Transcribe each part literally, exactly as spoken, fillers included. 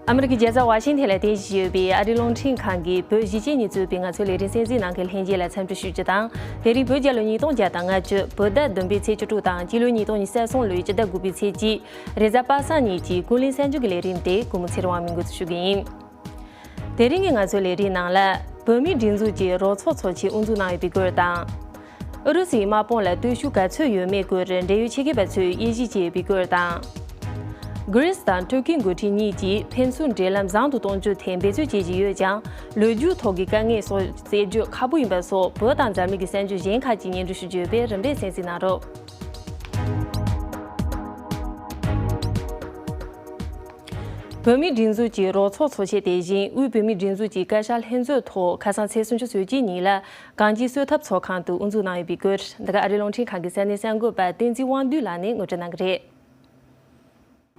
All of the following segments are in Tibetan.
ཨ་མི་རི་ཀའི་རྒྱལ་ས་ཝ་ཤིང་ཐན་ལ་རྟེན་གཞི་ཡོད་པའི་ཨ་རིའི་རླུང་འཕྲིན་ཁང་གིས་བོད་གཞིས་བྱེས་གཉིས་གཙོས་པའི་ང་ཚོའི་ལས་རིམ་གསན་གཟིགས་གནང་མཁན་ལྷན་རྒྱས་ལ་འཚམས་འདྲི་ཞུ་རྒྱུ་དང་། དེ་རིང་བོད་རྒྱལ་ལོ་ཉིས་སྟོང་བརྒྱ་དང་ལྔ་བཅུ། བོད་ཟླ་བདུན་པའི་ཚེས་བཅུ་དྲུག་དང་། སྤྱི་ལོ་ཉིས་སྟོང་ཉི་ཤུ་རྩ་གསུམ་ལོའི་སྤྱི་ཟླ་དགུ་པའི་ཚེས་གཅིག་རེས་གཟའ་པ་སངས་ཉིན་གྱི་ཀུན་གླེང་གསར་འགྱུར་གྱི་ལས་རིམ་དེ་གུས་མོ་ཚེ་རིང་དབང་མོས་འགོ་འཛུགས་ཞུ་གི་ཡིན། དེ་རིང་གི་ང་ཚོའི་ལས་རིམ་ནང་ལ། བོད་མིའི་སྒྲིག་འཛུགས་ཀྱི་རོགས་ཚོགས་ཚོགས་ཆེན་དབུ་འཛུགས་གནང་ཡོད་པའི་སྐོར་དང་། ཨུ་རུ་སུའི་དམག་དཔུང་ལ་སྟོབས་ཤུགས་ག་ཚོད་ཡོད་མེད་སྐོར་འབྲེལ་ཡོད་ཆེད་མཁས་པ་ཚོས་དབྱེ་ཞིབ་བྱས་ཡོད་པའི་སྐོར་དང་། གྷི་རིས་དང་ཏུར་ཀིའི་འགོ་ཁྲིད་གཉིས་ཀྱིས་ཕན་ཚུན་འབྲེལ་ལམ་བཟང་དུ་གཏོང་རྒྱུའི་ཐད་འབད་རྩོལ་བྱེད་བཞིན་ཡོད་ཀྱང་། ལོ་རྒྱུས་ཐོག་གི་དཀའ་ངལ་སོགས་སེལ་རྒྱུ་ཁག་པོ་ཡིན་པ་སོགས། བོད་དང་འཛམ་གླིང་གི་གསར་འགྱུར་གཞན་ཁག་ཅིག་སྙན་སྒྲོན་ཞུ་རྒྱུ་ཡོད་པས། རིམ་པས་གསན་གཟིགས་གནང་རོགས། བོད་མིའི་སྒྲིག་འཛུགས་ཀྱི་རོགས་ཚོགས་ཚོགས་ཆེན་དེ་བཞིན་དབུས་བོད་མིའི་སྒྲིག་འཛུགས་ཀྱི་བཀའ་ཤག་ལྷན་ཚོགས་ཐོག་ཁ་སང་ཚེས་སུམ་ཅུ་སོ་གཅིག་ཉིན་ལ་གངས་སྐྱིད་གསོལ་ཐབ་ཚོགས་ཁང་དུ་དབུ་འཛུགས་གནང་ཡོད་པའི་སྐོར། འདི་ག་ཨ་རིའི་རླུང་འཕྲིན་ཁང་གི་ས་གནས་གསར་འགོད་པ་བསྟན་འཛིན་དབང་འདུས་ལགས་ནས་ངོ་སྤྲོད་གནང་གི་རེད།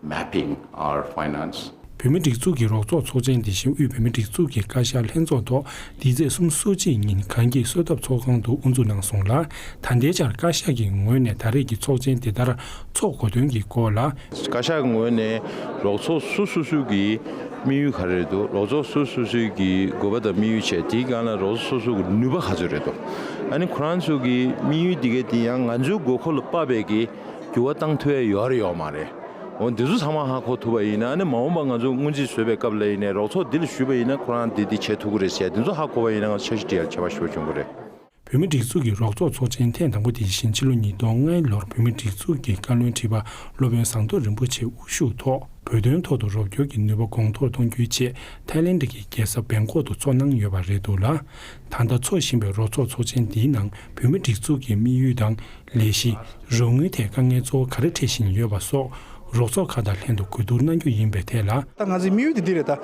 Mapping our finance. བོད་མིའི་སྒྲིག་འཛུགས་ཀྱི་རོགས་ཚོགས་ཚོགས་ཆེན་དེ་བཞིན་དབུས་བོད་མིའི་སྒྲིག་འཛུགས་ཀྱི་བཀའ་ཤག་ལྷན་ཚོགས་ཐོག་འདི་ཚེས་སུམ་ཅུ་སོ་གཅིག་ཉིན་གངས་སྐྱིད་གསོལ་ཐབ་ཚོགས་ཁང་དུ་དབུ་འཛུགས་གནང་སོང་ལ། ད་ལྟའི་ཆར་བཀའ་ཤག་གི་ངོས་ནས་ད་རེས་ཀྱི་ཚོགས་ཆེན་དེ་ལྟར་འཚོགས་དགོས་དོན་གྱི་སྐོར་ལ། བཀའ་ཤག་གི་ངོས་ནས་རོགས་ཚོགས་སོ་སོ་སོའི་གི་དམིགས་ཡུལ་ག་རེ་རེད་འདུག་རོགས་ཚོགས་སོ་སོ་སོའི་གི་དགོས་པ་དང་དམིགས་ཡུལ་བྱས། དེའི་སྒང་ལ་རོགས་ཚོགས་སོ་སོ་གི་ནུས་པ་ག་ཚོད་རེད་འདུག་ཨ་ནི་ཁོ་རང་ཚོ་གི་དམིགས་ཡུལ་དེ་ག་དེ་ཡང་ང་ཚོའི་དགོས་མཁོ་ལ་དཔག་པའི་གི་འགྱུར་བ་བཏང་ཐུབ་ཡ་ཡོད་རེད་ཡོད་མ་རེད། འོ་འདི་ཚོ་ཚང་མ་ཧ་གོ་ཐུབ་པ་ཡིན་ན། ཨ་ནི་མ་འོངས་པ་ང་ཚོ་སྔོན་རྩིས་བཟོས་པའི་སྐབས་ལ་ཡིན་ནའི་རོགས་ཚོགས་འདི་ལ་ཞུས་པ་ཡིན་ན་ཁོ་རང་འདི་འདི་བྱེད་ཐུབ་ཀྱི་རེད་ཟེར། འདི་ཚོ་ཧ་གོ་བ་ཡིན་ན་ང་ཚོ་འཆར་གཞི་སྒྲིག་ཡ་ཁྱད་པར་ཞེ་པོ་བྱུང་གི་རེད། བོད་མིའི་སྒྲིག་འཛུགས་ཀྱི་རོགས་ཚོགས་ཚོགས་ཆེན་ཐེངས་དང་པོ་དེ་བཞིན་ཕྱི་ལོ་ཉིས་སྟོང་ལྔ་ལོར་བོད་མིའི་སྒྲིག་འཛུགས་ཀྱི་བཀའ་བློན་ཁྲི་པ་སློབ་དཔོན་ཟམ་གདོང་རིན་པོ་ཆེ་དབུ་བཞུགས་ཐོག་བོད་དོན་ཐོག་ཏུ་རོགས་སྐྱོར་གྱི་ནུས་པ་གོང་མཐོར་གཏོང་རྒྱུའི་ཆེད་ཐའི་ལེན་ཌི་གི་རྒྱལ་ས་བེང་ཀོག་ཏུ་ཚོགས་གནང་ཡོད་པ་རེད་འདུག་ལ། ད་ལྟ་འཚོགས་བཞིན་པའི་རོགས་ཚོགས་ཚོགས་ཆེན་འདིའི་ནང་བོད་མིའི་སྒྲིག་འཛུགས་ཀྱི་དམིགས་ཡུལ་དང་ལས་གཞི། རོགས་དངུལ་ཐད་དཀའ་ངལ་གཙོ་བོ་ག་རེ་འཕྲད་བཞིན་ཡོད་པ་སོགས་རོགས་ཚོགས་ཁག་དང་ལྷན་དུ་གོ་བསྡུར་གནང་རྒྱུ་ཡིན་པའི་ཐད་ལ། ད་ང་ཚོའི་དམིགས་ཡུལ་དེ་འདི་རེད། ད་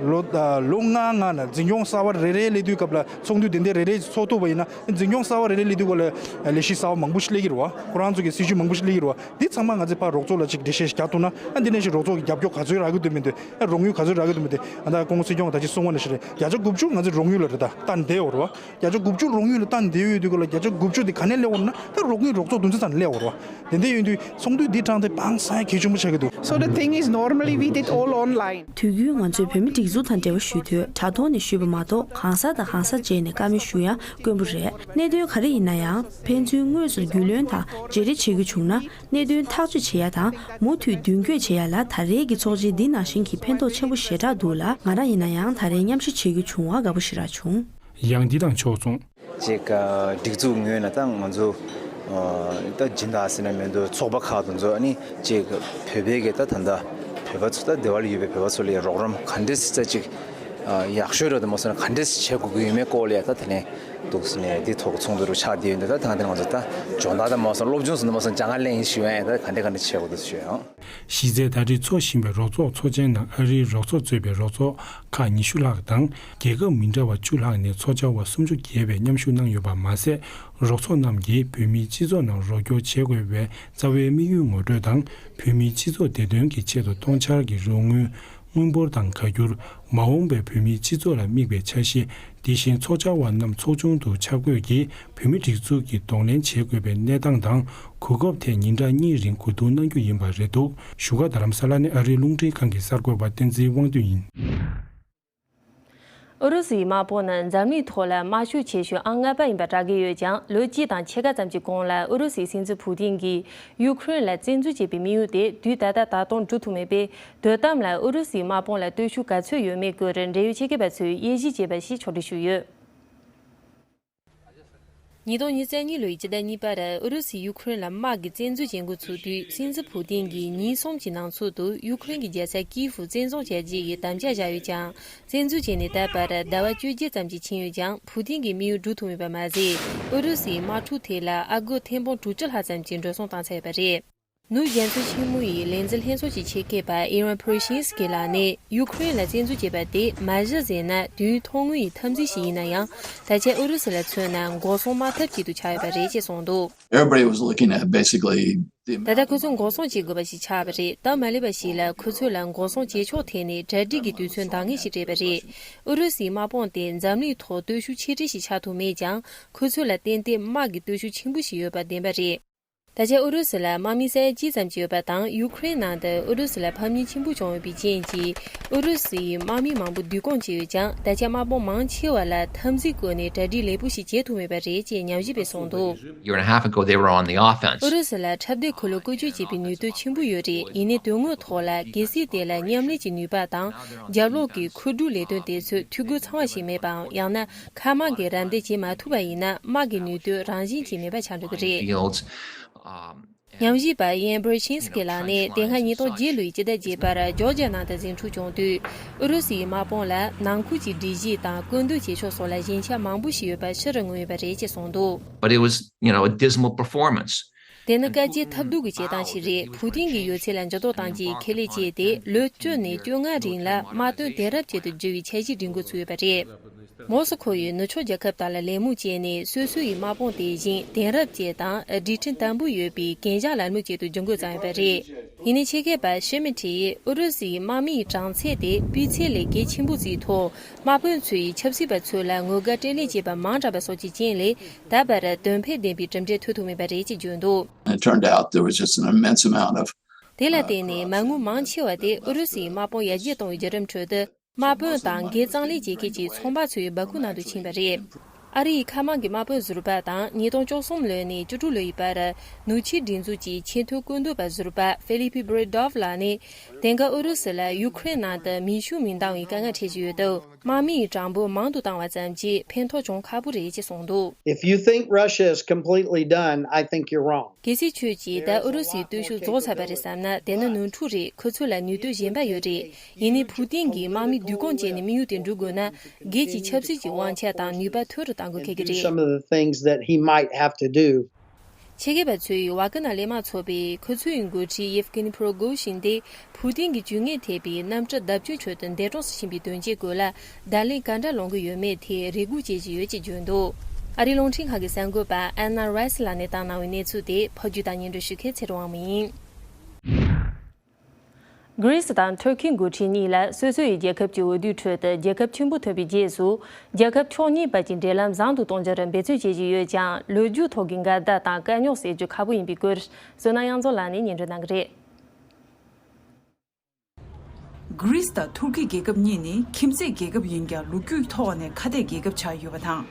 ལོ་ལོ་ལྔ་ལྔ་ལ་འཛིན་སྐྱོང་གསར་བ་རེ་རེ་སླེབས་དུས་སྐབས་ལ་ཚོགས་འདུ་དེ་འདྲ་རེ་རེ་ཚོགས་ཐུབ་པ་ཡིན་ན། འཛིན་སྐྱོང་གསར་བ་རེ་རེ་སླེབས་དུས་སྐབས་ལ་ལས་གཞི་གསར་བ་མང་པོ་ཞིག་སླེབས་ཀྱི་རེད་བ། ཁོ་རང་ཚོ་གི་སྲིད་ཇུས་མང་པོ་ཞིག་སླེབས་ཀྱི་རེད་བ། འདི་ཚང་མ་ང་ཚོས་ཕར་རོགས་ཚོགས་ལ་ཅིག་འགྲེལ་བཤད་ཞིག་རྒྱག་ཐུབ་ན། ཨ་འདི་ནང་བཞིན་རོགས་ཚོགས་ཀྱི་རྒྱབ་སྐྱོར་ག་ཚོད་རག་གི་འདུག་མི་འདུག་ཨ་རོགས་དངུལ་ག་ཚོད་རག་གི་འདུག་མི་འདུག་ཨ་ད་སྐུ་ངོ་སྲིད་སྐྱོང་ད་ཅི་གསུང་བ་ནང་བཞིན་རེད། བརྒྱ་ཆ་དགུ་བཅུ་ང་ཚོས་རོགས་དངུལ་ལ་རེད། ད་ད་འདས་འོ་རེད་བ། བརྒྱ་ཆ་དགུ་བཅུ་རོགས་དངུལ་ལ་བཏང་བསྡད་ཡོད་དུས་སྐབས་ལ་བརྒྱ་ཆ་དགུ་བཅུ་དེ་ག་ནས་སླེབས་འོང་ན། ད་རོགས་དངུལ་རོགས་ཚོགས་དུམ་ཚན་ཙམ་ནས་སླེབས་འོང་རོགས། དེ་འདྲ་ཡིན་དུས་ཚོགས་འདུ་འདི་དྲངས་ཏེ་དཔང་ས་གལ་ཆེན་པོ་ཆགས་ཀྱི་འདུག So the thing is, normally we did all online. དུས་རྒྱུན་ང་ཚོས་བོད་མི་སྒྲིག་འཛུགས་དང་འབྲེལ་བ་ཞུ་དུས་དྲ་ཐོག་ནས་ཞུས་པ་མ་གཏོགས་གང་ཟག་དང་གང་ཟག་བརྗེས་ནས་བཀའ་མོལ་ཞུ་ཡ་དཀོན་པོ་རེད། གནད་དོན་ག་རེ་ཡིན་ན་ཡང་ཕན་ཚུན་དངོས་སུ་རྒྱུས་ལོན་དང་བརྗེ་རེས་བྱེད་རྒྱུ་བྱུང་ན། གནད་དོན་ཐག་གཅོད་བྱེད་ཡ་དང་མུ་མཐུད་མདུན་སྐྱོད་བྱེད་ཡ་ལ་ད་རེས་ཀྱི་ཚོགས་ཆེན་འདི་ནང་བཞིན་གྱི་ཕན་ཐོགས་ཆེན་པོ་ཞེ་དྲག་འདུག་ལ། ང་རང་ཡིན་ན་ཡང་ད་རེས་མཉམ་ཞུགས་བྱེད་རྒྱུ་བྱུང་བ་དགའ་པོ་ཞེ་དྲག་བྱུང་། ཡང་འདི་དང་ཕྱོགས་མཚུངས། ཅིག་སྒྲིག་འཛུགས་ངོས་ནས་ད་ང་ཚོ་ད་སྦྱིན་བདག་ཟེར་ན་མི་འདུག་ཚོགས་པ་ཁག་དེ་ཚོ་ཨ་ནི་ཅིག་བོད་པའི་གི་ད་ད་ལྟ་བོད་པ་ཚོ་ད་སྡེ་བ་ལ་ཡོད་པའི་བོད་པ་ཚོ་ལ་རོགས་རམ་ག་འདྲས་ད་ཅིག་ཡག་ཤོས་རེད་དུ་མ་སོང་ན་ག་འདྲས་བྱེད་དགོས་ཀྱི་ཡོད་མེད་སྐོར་ལ་ཡ་ད་དེ་ནས་འདུག་ཟེར་ནས་འདི་ཐོག་ཚོགས་འདུ་རུ་ཆགས་བསྡད་ཡོད་འདུག་ད་ད་དེ་ང་ཚོ་ད་སྦྱོང་བརྡར་ད་མ་སོང་སློབ་སྦྱོང་ཟེར་ན་མ་སོང་སྦྱང་ག་ལེན་ཞུ་ཡ་ཡིན། ད་ག་འདྲས་ག་འདྲས་བྱེད་དགོས་འདུག་ཞུ་ཡ། གཞི་རྩའི་ད་རེས་འཚོགས་བཞིན་པའི་རོགས་ཚོགས་ཚོགས་ཆེན་ནང་ཨ་རིའི་རོགས་ཚོགས་གཙོས་པའི་རོགས་ཚོགས་ཁག་ཉི་ཤུ་ལྷག་དང་རྒྱལ་ཁབ་མི་འདྲ་བ་བཅུ་ལྷག་ནས་ཚོགས་བཅར་བ་སུམ་ཅུ་བརྒལ་བས་མཉམ་ཞུགས་གནང་ཡོད་པ་མ་ཟད། རོགས་ཚོགས་རྣམས་ཀྱིས་བོད་མིའི་སྤྱི་ཚོགས་ནང་རོགས་སྐྱོར་བྱེད་དགོས་པའི་རྩ་བའི་དམིགས་ཡུལ་ངོ་སྤྲོད་དང་། བོད་མིའི་སྤྱི་ཚོགས་བདེ་དོན་གྱི་ཆེད་དུ་གཏོང་འཆར་གྱི་རོགས་དངུལ་དངུལ་འབོར་དང་བཀའ་འགྱུར། མ་འོངས་པའི་བོད་མིའི་སྤྱི་ཚོགས་ལ་དམིགས་པའི་འཆར་གཞི། དེ་བཞིན་ཚོགས་བཅར་བ་རྣམས་ཚོགས་ཆུང་དུ་ཆ་བགོས་ཀྱིས་བོད་མིའི་སྒྲིག་འཛུགས་ཀྱིས་གདོང་ལེན་བྱེད་དགོས་པའི་གནས་སྟངས་དང་། གོ་སྐབས་ཐད་ཉིན་གྲངས་གཉིས་རིང་གོ་བསྡུར་གནང་རྒྱུ་ཡིན་པ་རེད་འདུག་བཞུགས་སྒར་རྡ་རམ་ས་ལ་ནས་ཨ་རིའི་རླུང་འཕྲིན་ཁང་གི་གསར་འགོད་པ་བསྟན་འཛིན་དབང་འདུས་ཡིན། ཨུ་རུ་སུའི་དམག་དཔུང་ནི་འཛམ་གླིང་ཐོག་ལ་དམག་ཤུགས་ཆེ་ཤོས་ཨང་ལྔ་པ་ཡིན་པ་གྲགས་ཀྱི་ཡོད་ཀྱང་། ལོ་གཅིག་དང་ཕྱེད་ཀ་ཙམ་གྱི་གོང་ལ་ཨུ་རུ་སུའི་སྲིད་འཛིན་ཕུ་ཏིན་གྱིས་ཡུ་ཁུ་རེན་ལ་བཙན་འཛུལ་བྱས་པའི་དམིགས་ཡུལ་དེ་དུས་ད་ལྟ་ད་དུང་འགྲུབ་ཐུབ་མེད་པས། དོ་དམ་ལ་ཨུ་རུ་སུའི་དམག་དཔུང་ལ་སྟོབས་ཤུགས་ག་ཚོད་ཡོད་མེད་སྐོར་འབྲེལ་ཡོད་ཆེད་མཁས་པ་ཚོས་དབྱེ་ཞིབ་བྱས་པ་ཞིག་ཕྱོགས་སྒྲིག་ཞུས་ཡོད། ཉིས་སྟོང་ཉི་ཤུ་རྩ་གཉིས་ལོའི་སྤྱི་ཟླ་གཉིས་པར་ཨུ་རུ་སུས་ཡུ་ཁུ་རེན་ལ་དམག་གི་བཙན་འཛུལ་བྱེད་འགོ་ཚུགས་དུས། སྲིད་འཛིན་ཕུ་ཏིན་གྱིས་ཉིན་གསུམ་གྱི་ནང་ཚུད་དུ་ཡུ་ཁུ་རེན་གྱི་རྒྱལ་ས་ཀིའུ་བཙན་བཟུང་བྱ་རྒྱུ་ཡི་དམ་བཅའ་བཞག་ཡོད་ཀྱང་། བཙན་འཛུལ་བྱས་ནས་ད་བར་ཟླ་བ་བཅོ་བརྒྱད་ཙམ་ཞིག་ཕྱིན་ཡོད་ཀྱང་། ཕུ་ཏིན་གྱི་དམིགས་ཡུལ་འགྲུབ་ཐུབ་མེད་པ་མ་ཟད། ཨུ་རུ་སུའི་དམག་འཁྲུག་དེ་ལ་ཨ་སྒོར་ཐེར་འབུམ་དྲུག་ཅུ་ལྷག་ཙམ་གྱི་འགྲོ་སོང་བཏང་ཚར་ཡོད་པ་རེད། ནུབ་རྒྱ་མཚོ་ཆེན་མོ་ཡི་ལས་འཛིན་ལྷན་ཚོགས་ཀྱི་ཆེད་མཁས་པ་ཨི་རན་ཕུ་རི་ཤིན་སི་ཀི་ལགས་ནས། ཡུ་ཁུ་རེན་ལ་བཙན་འཛུལ་བྱས་པ་དེ་མ་གཞི་ཟེར་ན་དུས་ཡུན་ཐུང་ངུ་ཡི་འཐབ་འཛིང་ཞིག་ཡིན་ན་ཡང་། ད་ཆ་ཨུ་རུ་སུ་ལ་མཚོན་ན་འགོག་སྲུང་དམག་འཐབ་ཅིག་ཏུ་ཆགས་ཡོད་པ་རེད་ཅེས་གསུངས་འདུག Everybody was looking at basically the ད་ལྟ་ཁོ་ཚོས་འགོག་སྲུང་བྱེད་དགོས་པ་ཞིག་ཆགས་པ་རེད། སྟབས་མ་ལེགས་པ་ཞིག་ལ་ཁོ་ཚོ་ལ་འགོག་སྲུང་བྱེད་ཕྱོགས་ཐད་ནས་གྲ་སྒྲིག་གི་དུས་ཚོད་འདང་ངེས་ཤིག་སྤྲད་པ་རེད། ཨུ་རུ་སུའི་དམག་དཔུང་དེ་འཛམ་གླིང་ཐོག་སྟོབས་ཤུགས་ཆེ་གྲས་ཤིག་ཆགས་ཐུབ་མེད་ཀྱང་། ཁོ་ཚོ་ལ་ཏན་ཏན་དམག་གི་སྟོབས་ཤུགས་ཆེན་པོ་ཞིག་ཡོད་པ་བདེན་པ་རེད། ད་ཆ་ཨུ་རུ་སུ་ལ་དམག་མི་ས་ཡ་གཅིག་ཙམ་ཅིག་ཡོད་པ་དང་། ཡུ་ཁུ་རེན་ནང་དུ་ཨུ་རུ་སུ་ལ་ཕམ་ཉེས་ཆེན་པོ་བྱུང་ཡོད་པའི་རྐྱེན་གྱིས། ཨུ་རུ་སུ་ཡི་དམག་མི་མང་པོ་བསྡུ་སྐོང་བྱས་ཡོད་ཀྱང་། ད་ཆ་དམག་དཔུང་མང་ཆེ་བ་ལ་འཐབ་འཛིང་སྒོ་ནས་གྲ་སྒྲིག་ལེགས་པོ་ཞིག་བྱེད་ཐུབ་མེད་པ་རེད་ཅེས་ཉམས་ཞིབ་པས་གསུངས་འདུག Year and a half ago, they were on the offense. ཨུ་རུ་སུ་ལ་འཁྲབ་སྡེ་འཁོར་ལོ་བཀོལ་སྤྱོད་བྱེད་པའི་ནུས་སྟོབས་ཆེན་པོ་ཡོད་རེད། ཡིན་ནའི་དོན་དངོས་ཐོག་ལ་གལ་སྲིད་དེ་ལ་མཉམ་ལས་ཀྱི་ནུས་པ་དང་། རྒྱབ་ལོགས་ཀྱི་མཁོ་སྒྲུབ་ལས་དོན་དེ་ཚོས་འཐུས་སྒོ་ཚང་བ་ཞིག་མེད་པའམ། ཡང་ན་མཁའ་དམག་གི་རམ་འདེགས་བྱེད་མ་ཐུབ་པ་ཡིན་ན། དམག་གི་ནུས་སྟོབས་རང་བཞིན་གྱིས་མེད་པ་ཆགས་འགྲོ་གི་རེད། Fields. Um, ཉམས་ཞིབ་པ་ཡན་བྷར་ཤིན་སི་ཀི་ལགས་ནས་དེ་སྔ་ཉིས་སྟོང་བརྒྱད་ལོའི་སྤྱི་ཟླ་བརྒྱད་པར་ཇོར་ཇི་ཡ་ནང་དུ་འཛིང་འཁྲུག་བྱུང་དུས། ཨུ་རུ་སུའི་དམག་དཔུང་ལ་ནང་ཁུལ་གྱི་སྒྲིག་གཞི་དང་བཀོད་འདོམས་བྱེད་ཕྱོགས་སོགས་ལ་ཞན་ཆ་མང་པོ་ཞིག་ཡོད་པ་ཕྱིར་མངོན་ཡོད་པ་རེད་ཅེས་གསུངས་འདུག But it was, you know, a dismal performance. དེ་ནི་བཀའ་བརྒྱུད་ཐབས་སྡུག་གི་བྱེད་སྟངས་ཤིག་རེད། ཕུའུ་ཏིན་གྱིས་ཡོད་ཚད་ལ་འགྱུར་ལྡོག་གཏང་རྒྱུའི་ཁས་ལེན་བྱས་ཏེ། ལོ་བཅུ་ནས་བཅོ་ལྔ་རིང་ལ་དམག་དོན་དེང་རབས་ཅན་དུ་བསྒྱུར་བའི་འཆར་གཞི་སྒྲིག་འགོ་ཚུགས་ཡོད་པ་རེད། མོ་སི་ཁོ་ཡིས་ནུབ་ཕྱོགས་རྒྱལ་ཁབ་དག་ལ་ལད་མོ་བྱས་ནས། སོ་སོ་ཡི་དམག་དཔུང་དེ་བཞིན་དེང་རབས་ཅན་དང་སྒྲིག་ཁྲིམས་དམ་པོ་ཡོད་པའི་གན་ཇག་ལད་མོ་བྱེད་དུ་འཇུག་འགོ་བརྩམས་ཡོད་པ་རེད། ཡིན་ནའི་ཆེད་མཁས་པ་ཤི་མི་ཏི་ཡིས། ཨུ་རུ་སུའི་དམག་མིའི་གྲངས་ཚད་དེ་སྤུས་ཚད་ལས་གལ་ཆེན་པོ་བརྩིས་ཐོག་དམག་དཔོན་ཚོས་ཆབ་སྲིད་པ་ཚོ་ལ་ངོ་དགའ་སྤྲོད་ལེན་བྱས་པ་མང་དྲགས་པ་སོགས་ཀྱི་རྐྱེན་ལས། ད་བར་དོན་ཕན་ལྡན་པའི་གྲུབ་འབྲས་ཐོན་ཐུབ་མེད་པ་རེད་ཅེས་བརྗོད་འདུག It turned out there was just an immense amount of དེ་ལ་བརྟེན་ནས་མ་དངུལ་མང་ཆེ་བ་དེ་ཨུ་རུ་སུའི་དམག་དཔུང་ཡར་རྒྱས་གཏོང་བའི་བརྒྱུད་རིམ་ཁྲོད་དུ། དམག་དཔོན་དང་འགན་གཙང་ལེན་བྱེད་མཁན་གྱི་ཚོང་པ་ཚོའི་སྦ་ཁུག་ནང་དུ་ཕྱིན་པ་རེད། ཨ་རིའི་མཁའ་དམག་གི་དམག་དཔོན་ཟུར་པ་དང་། ཉིས་སྟོང་བཅུ་གསུམ་ལོ་ནས་བཅུ་དྲུག་ལོའི་བར་ནུབ་ཕྱོགས་སྒྲིག་འཛུགས་ཀྱི་ཆེས་མཐོའི་བཀོད་འདོམས་པ་ཟུར་པ་ཧྥི་ལི་པི་བྷི་རི་ཌོབ་ལགས་ནས། དེང་སྐབས་ཨུ་རུ་སུ་ལ་ཡུ་ཁུ་རེན་ནང་དུ་མེ་ཤུགས་མི་འདང་བའི་དཀའ་ངལ་འཕྲད་བཞིན་ཡོད་སྟབས། དམག་མིའི་གྲངས་འབོར་མང་དུ་བཏང་བ་ཙམ་གྱིས་ཕན་ཐོགས་བྱུང་ཁག་པོ་རེད་ཅེས་གསུངས་འདུག If you think Russia is completely done, I think you're wrong. གལ་སྲིད་ཁྱོད་ཀྱིས་ད་ཨུ་རུ་སུའི་སྟོབས་ཤུགས་རྫོགས་ཚར་བ་རེད་བསམ་ན། དེ་ནི་ནོར་འཁྲུལ་རེད། ཁོ་ཚོ་ལ་ནུས་སྟོབས་གཞན་པ་ཡོད་རེད། ཡིན་ནའི་ཕུའུ་ཏིན་གྱིས་དམག་མི་བསྡུ་སྐོང་བྱས་ནས་དམིགས་ཡུལ་དེ་འགྲུབ་དགོས་ན། སྒེར་གྱི་ཆབ་སྲིད་ཀྱི་དབང་ཆ་དང་ནུས་པ་མཐོ་རུ་གཏང་དགོས་ཁེལ་གྱི་རེད། Some of the things that he might have to do. ཆེད་མཁས་པ་ཚོས་ཝ་ཀི་ནར་གླས་དམག་ཚོགས་པས་ཁོ་ཚོའི་འགོ་ཁྲིད་ཡེབ་ཀི་ནི་པྲོ་གོ་ཤིན་དེ་ཕུའུ་ཏིན་གྱི་ཇུས་ངན་ཐེབས་པའི་གནམ་གྲུ་བརྡབ་སྐྱོན་ཁྲོད་དུ་འདས་གྲོངས་སུ་ཕྱིན་པའི་དོན་རྐྱེན་སྐོར་ལ་བརྡ་ལན་ག་འདྲ་ལོག་གི་ཡོད་མེད་ཐད་རེ་སྒུག་བྱེད་བཞིན་ཡོད་ཅེས་བརྗོད་འདུག་ཨ་རིའི་རླུང་འཕྲིན་ཁང་གི་གསར་འགོད་པ་ཨན་ན་རའི་སི་ལགས་ནས་བཏང་གནང་བའི་གནས་ཚུལ་དེ་ཕབ་སྒྱུར་དང་སྙན་སྒྲོན་ཞུ་མཁན་ཚེ་རིང་དབང་མོ་ཡིན། གྷི་རི་སི་དང་ཐུར་ཁེ་འགོ་ཁྲིད་གཉིས་ལ་སོ་སོ་ཡི་རྒྱལ་ཁབ་ཀྱི་འོས་བསྡུའི་ཁྲོད་དུ་རྒྱལ་ཁབ་ཆེན་པོ་ཐོན་པའི་རྗེས་སུ། རྒྱལ་ཁབ་ཕྱོགས་གཉིས་བར་གྱི་འབྲེལ་ལམ་བཟང་དུ་གཏོང་རྒྱུར་འབད་བརྩོན་བྱེད་བཞིན་ཡོད་ཀྱང་། ལོ་རྒྱུས་ཐོག་གི་འགལ་ཟླ་དང་དཀའ་རྙོག་སེལ་རྒྱུ་ཁག་པོ་ཡིན་པའི་སྐོར། བསོད་ནམས་དབྱངས་འཛོམས་ལགས་ནས་སྙན་སྒྲོན་གནང་གི་རེད། གྷི་རི་སི་དང་ཐུར་ཀི་རྒྱལ་ཁབ་གཉིས་ནི་ཁྱིམ་མཚེས་རྒྱལ་ཁབ་ཡིན་ཀྱང་། ལོ་རྒྱུས་ཐོག་ནས་ཁ་གཏད་རྒྱལ་ཁབ་ཆགས་ཡོད་པ་དང་།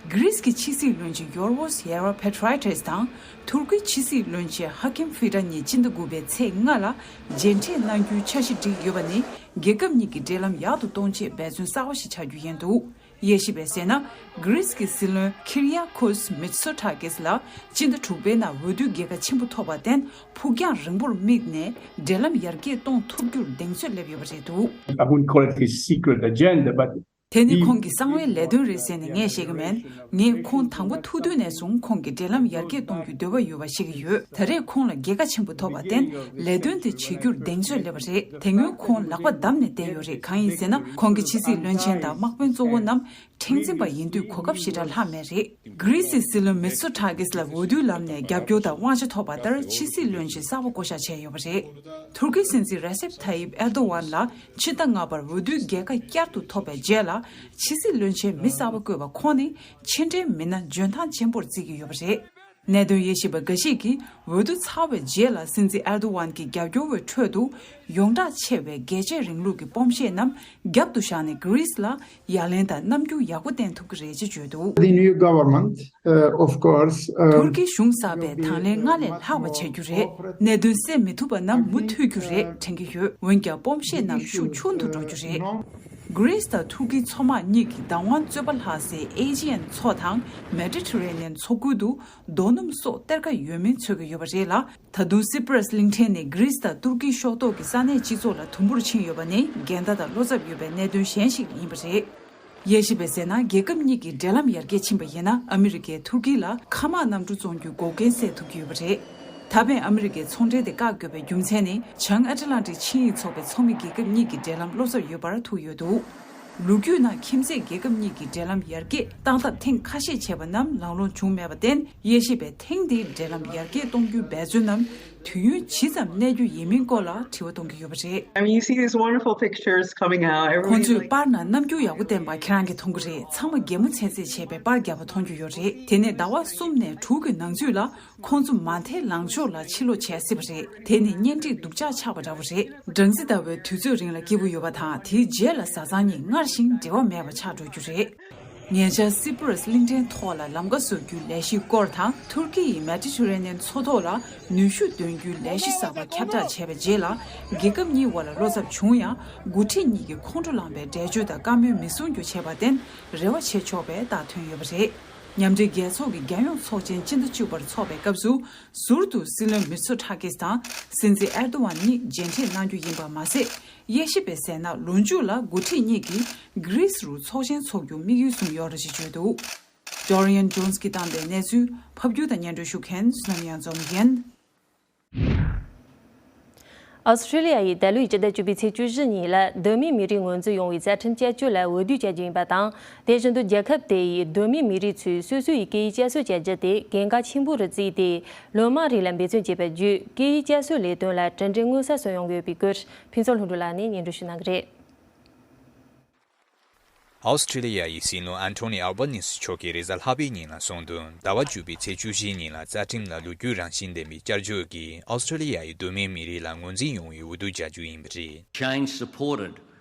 གྷི་རི་སི་གི་ཕྱི་སྲིད་བློན་ཆེན་ཡོར་གོ་སི་ཡེ་ར་པེ་ཏྲའི་ཏེས་དང་། ཐུར་ཀིའི་ཕྱི་སྲིད་བློན་ཆེན་ཧ་ཀིམ་ཧྥི་ཏྲ་གཉིས་སྤྱི་ཟླ་དགུ་པའི་ཚེས་ལྔ་ལ་མཇལ་འཕྲད་གནང་རྒྱུའི་འཆར་གཞི་བསྒྲིགས་ཡོད་པ་ནི། རྒྱལ་ཁབ་གཉིས་ཀྱི་འབྲེལ་ལམ་ཡག་ཏུ་གཏོང་ཆེད་འབད་བརྩོན་གསར་བ་ཞིག་ཆགས་རྒྱུ་ཡིན་འདུག་དབྱེ་ཞིབ་པས་གསལ་ན། གྷི་རི་སི་གི་སྲིད་བློན་ཁིར་ཡ་ཁོས་མིད་སོ་ཐ་ཀེས་ལ་སྤྱི་ཟླ་དྲུག་པའི་ནང་འོས་བསྡུའི་རྒྱལ་ཁ་ཆེན་པོ་ཐོབ་པར་བརྟེན། ཕུགས་རྒྱང་རིང་པོར་དམིགས་ནས་འབྲེལ་ལམ་ཡར་རྒྱས་གཏོང་ཐུབ་རྒྱུར་གདེང་ཚོད་སླེབས་ཡོད་པ་རེད་འདུག I wouldn't call it his secret agenda, but དེ་ནི་ཁོང་གི་གསང་བའི་ལས་དོན་རེད་ཟེར་ནས་ངས་བཤད་ཀྱི་མེད། ངས་ཁོང་དང་པོ་ཐུག་དུས་ནས་བཟུང་ཁོང་གི་འབྲེལ་ལམ་ཡར་རྒྱས་གཏོང་རྒྱུའི་འདོད་པ་ཡོད་པ་ཤེས་ཀྱི་ཡོད། ད་རེས་ཁོང་ལ་རྒྱལ་ཁ་ཆེན་པོ་ཐོབ་པར་བརྟེན། ལས་དོན་དེ་བྱེད་རྒྱུར་གདེང་ཚོད་སླེབས་པ་རེད། དེ་སྔོན་ཁོང་ལག་པ་བསྡམས་ནས་བསྡད་ཡོད་རེད། གང་ཡིན་ཟེར་ན། ཁོང་གི་ཕྱི་སྲིད་བློན་ཆེན་དང་དམག་དཔོན་གཙོ་བོ་རྣམས་ཁྲེང་འཛིན་པ་ཡིན་དུས་གོ་སྐབས་ཞེ་དྲག་ལྷག་མེད་རེད། གྷི་རི་སིའི་སྲིད་བློན་མི་ཚོ་ཁྲ་ཀིས་ལ་འོས་བསྡུའི་ལམ་ནས་རྒྱབ་སྐྱོར་དང་དབང་ཆ་ཐོབ་པ་ལྟར་ཕྱི་སྲིད་བློན་ཆེན་གསར་པ་བསྐོ་གཞག་བྱས་ཡོད་པ་རེད། ཐུར་ཀིའི་སྲིད་འཛིན་རེ་སེབ་ཐ་ཡིབ་ཨེར་དོ་ཝན་ལ་ཕྱི་ཟླ་ལྔ་པར་འོས་བསྡུའི་རྒྱལ་ཁ་བསྐྱར་དུ་ཐོབ་པའི་རྗེས་ལ། ཕྱི་སྲིད་བློན་ཆེན་མི་གསར་པ་བསྐོས་པ་ཁོང་ནི་ཕྱི་འབྲེལ་མི་སྣ་འཇོན་ཐང་ཆེན་པོར་བརྩི་གི་ཡོད་པ་རེད། གནད་དོན་དབྱེ་ཞིབ་པ་འགའ་ཞིག་གིས། འོས་བསྡུ་ཚར་བའི་རྗེས་ལ་སྲིད་འཛིན་ཨེར་དོ་ཝན་གྱི་རྒྱབ་སྐྱོར་བའི་ཁྲོད་དུ། ཡོངས་གྲགས་ཆེ་བའི་རྒྱལ་གཅེས་རིང་ལུགས་ཀྱི་སྤོམ་ཤེས་རྣམས་རྒྱབ་ཏུ་བཞག་ནས། གྷི་རི་སི་ལ་ཡ་ལན་དང་རྣམ་འགྱུར་ཡག་པོ་བསྟན་ཐུབ་ཀྱི་རེད་ཅེས་བརྗོད་འདུག The new government, uh, of course, uh, ཐུར་ཀིའི་གཞུང་གསར་པས་དང་ལེན་སྔར་ལས་ལྷག་པ་བྱ་རྒྱུ་རེད། གནད་དོན་སེལ་མི་ཐུབ་པ་རྣམས་མུ་མཐུད་རྒྱུ་རེད་དྲན་གྱི་ཡོད། འོན་ཀྱང་། སྤོམ་ཤེས་རྣམས་ཤུགས་ཆུང་དུ་འགྲོ་རྒྱུ་རེད། གྷི་རི་སི་དང་ཐུར་ཀིའི་མཚོ་དམག་གཉིས་ཀྱི་བདག་དབང་རྩོད་པ་ལྷག་སའི་ཨེ་ཇི་ཡན་མཚོ་དང་མེ་ཌི་ཊ་རེ་ནི་ཡན་མཚོ་ཁུལ་དུ། རྡོ་སྣུམ་སོགས་གཏེར་ཁ་ཡོད་མིན་འཚོལ་གྱི་ཡོད་པ་རེད་ལ། ད་དུང་སི་པྲ་སི་གླིང་ཕྲན་ནི་གྷི་རི་སི་དང་ཏུར་ཀིའི་ཤོག་ཐོག་གི་ས་གནས་སྤྱི་ཚོགས་ལ་དུམ་བུར་ཕྱིན་ཡོད་པ་ནི་འགལ་ཟླ་དང་བློ་འཚབ་ཡོད་པའི་གནད་དོན་གཞན་ཞིག་ཡིན་པ་རེད། དབྱེ་ཞིབ་པས་ཟེར་ན། རྒྱལ་ཁབ་གཉིས་ཀྱི་འབྲེལ་ལམ་ཡར་རྒྱས་ཕྱིན་པ་ཡིན་ན། ཨ་མི་རི་ཀས་ཐུར་ཀི་ལ་མཁའ་དམག་གནམ་གྲུ་བཙོང་རྒྱུའི་འགོག་རྐྱེན་སེལ་ཐུབ་ཀྱི་ཡོད་པ་རེད། ད་ཕན་ཨ་མི་རི་ཀས་ཚོང་འབྲེལ་དེ་བཀག་དགོས་པའི་རྒྱུ་མཚན་ནི། བྱང་ཨ་ཏི་ལན་ཏིག་ཆིངས་ཡིག་ཚོགས་པའི་ཚོགས་མི་རྒྱལ་ཁབ་གཉིས་ཀྱི་འབྲེལ་ལམ་བློ་འཚབ་ཡོད་པར་ཐུག་ཡོད་འདུག་ལོ་རྒྱུས་ནང་ཁྱིམ་མཚེས་རྒྱལ་ཁབ་གཉིས་ཀྱི་འབྲེལ་ལམ་ཡར་རྒྱས་གཏང་ཐབས་ཐེངས་ཁ་ཤས་བྱས་པ་རྣམས་ལམ་ལྷོང་བྱུང་མེད་པར་བརྟེན། དབྱེ་ཞིབ་པས་ཐེངས་འདིའི་འབྲེལ་ལམ་ཡར་རྒྱས་གཏོང་རྒྱུའི་འབད་བརྩོན་རྣམས་ དུས་ཡུན་ཇི་ཙམ་གནས་རྒྱུ་ཡིན་མིན་སྐོར་ལ་དྲི་བ་གཏོང་གི་ཡོད་པ་རེད། I mean, you see these wonderful pictures coming out. Everyone ཁོང་ཚོས་like པར་ནང་རྣམ་འགྱུར་ཡག་པོ་བསྟན་པ་ཁྱེད་རང་གིས་མཐོང་གི་རེད། ཚང་མ་གད་མོ་ཚད་ཚད་བྱས་པའི་པར་རྒྱག་པ་མཐོང་རྒྱུ་ཡོད་རེད། དེ་ནས་ཟླ་བ་གསུམ་ནས་དྲུག་གི་ནང་ཚུད་ལ་ཁོང་ཚོ་མ་མཐའི་ལངས་ཕྱོགས་ལ་ཕྱིར་ལོག་བྱས་སྲིད་པ་རེད། དེ་ནི་གཉེན་སྒྲིག་སྡུག་ཅག་ཆགས་པ་འདྲ་བོ་རེད། སྦྲང་རྩི་ལྟ་བུའི་དུས་ཚོད་རིང་ལ་སྐྱིད་པོ་ཡོད་པ་དང་། དེའི་རྗེས་ལ་བཟའ་ཚང་གཉིས་སྔར་བཞིན་འབྲེལ་བ་མེད་པ་ཆགས་འགྲོ་རྒྱུ་རེད། ཉེ་ཆར་སི་པི་རུས་གླིང་ཕྲན་ཐོག་ལ་ལམ་ཁ་བཟོ་རྒྱུའི་ལས་གཞིའི་སྐོར་དང་། ཐུར་ཀི་ཡིས་མེ་ཏི་ཊི་རེ་ནི་ཡན་མཚོ་ཐོག་ལ་ནུས་ཤུགས་འདོན་རྒྱུའི་ལས་གཞི་གསར་པ་ཁྱབ་བསྒྲགས་བྱས་པའི་རྗེས་ལ། རྒྱལ་ཁབ་གཉིས་བར་ལ་བློ་འཚབ་བྱུང་ཡང་། འགོ་ཁྲིད་གཉིས་ཀྱིས་ཁོང་ཁྲོ་ལངས་པའི་འགྲེལ་བརྗོད་དང་བཀའ་མོལ་མི་གསུང་རྒྱུ་བྱས་པར་བརྟེན། རེ་བ་བྱེད་ཆོག་པའི་རྟགས་ཐོན་ཡོད་པ་རེད། མཉམ་འབྲེལ་རྒྱལ་ཚོགས་ཀྱི་རྒྱལ་ཡོངས་ཚོགས་ཆེན་སྤྱི་ཟླ་བཅུ་པར་འཚོགས་པའི་སྐབས་སུ། ཟུར་དུ་སྲིད་བློན་མི་ཚོ་ཁྲ་ཀིས་དང་སྲིད་འཛིན་ཨེར་དོ་ཝན་གཉིས་མཇལ་འཕྲད་གནང་རྒྱུ་ཡིན་པ་མ་ཟད། དབྱེ་ཞིབ་པས་ཟེར་ན། ལོ་མཇུག་ལ་འགོ་ཁྲིད་གཉིས་ཀྱིས་གྷི་རིས་རུ་ཚོགས་ཆེན་འཚོགས་རྒྱུ་དམིགས་ཡུལ་བཟུང་ཡོད་རེད་ཅེས་བརྗོད་འདུག Dorian Jones གིས་བཏང་བའི་གནས་ཚུལ། ཕབ་སྒྱུར་དང་སྙན་སྒྲོན་ཞུ་མཁན་བསོད་ནམས་གཡང་འཛོམས་ཡིན། ཨོ་སི་ཁྲི་ལི་ཡ་ཡིས་ད་ལོའི་སྤྱི་ཟླ་བཅུ་པའི་ཚེས་བཅུ་བཞི་ཉིན་ལ་གདོད་མའི་མི་རིགས་ངོས་འཛིན་ཡོང་བའི་རྩ་ཁྲིམས་བསྐྱར་བཅོས་ལ་འོས་བསྡུ་བྱ་རྒྱུ་ཡིན་པ་དང་། དེ་བཞིན་དུ་རྒྱལ་ཁབ་དེ་ཡིས་གདོད་མའི་མི་རིགས་ཚོས་སོ་སོ་ཡི་སྐད་ཡིག་བསྐྱར་གསོ་བྱ་རྒྱུ་དེ་གལ་འགངས་ཆེན་པོར་བརྩིས་ཏེ། ལོ་མང་རིང་ལ་འབད་བརྩོན་བྱས་པ་བརྒྱུད། སྐད་ཡིག་བསྐྱར་གསོའི་ལས་དོན་ལ་གྲུབ་འབྲས་མངོན་གསལ་སོན་ཡོང་གི་ཡོད་པའི་སྐོར། ཕུན་ཚོགས་ལྷུན་གྲུབ་ལགས་ནས་སྙན་སྒྲོན་ཞུ་གནང་གི་རེད། ཨོ་སི་ཁྲི་ལི་ཡ་ཡི་སྲིད་བློན་ཨན་ཐོ་ནི་ཨལ་བྷ་ནི་སི་མཆོག་གིས་རེས་གཟའ་ལྷག་པའི་ཉིན་ལ་གསུངས་དོན། ཟླ་བ་བཅུ་པའི་ཚེས་བཅུ་བཞི་ཉིན་ལ་རྩ་ཁྲིམས་ལ་ལོ་རྒྱུས་རང་བཞིན་ལྡན་པའི་བསྐྱར་བཅོས་ཀྱིས་ཨོ་སི་ཁྲི་ལི་ཡ་ཡི་གདོད་མའི་མི་རིགས་ལ་ངོས་འཛིན་ཡོང་བའི་འོས་བསྡུ་བྱ་རྒྱུ་ཡིན་པ་རེད། Change supported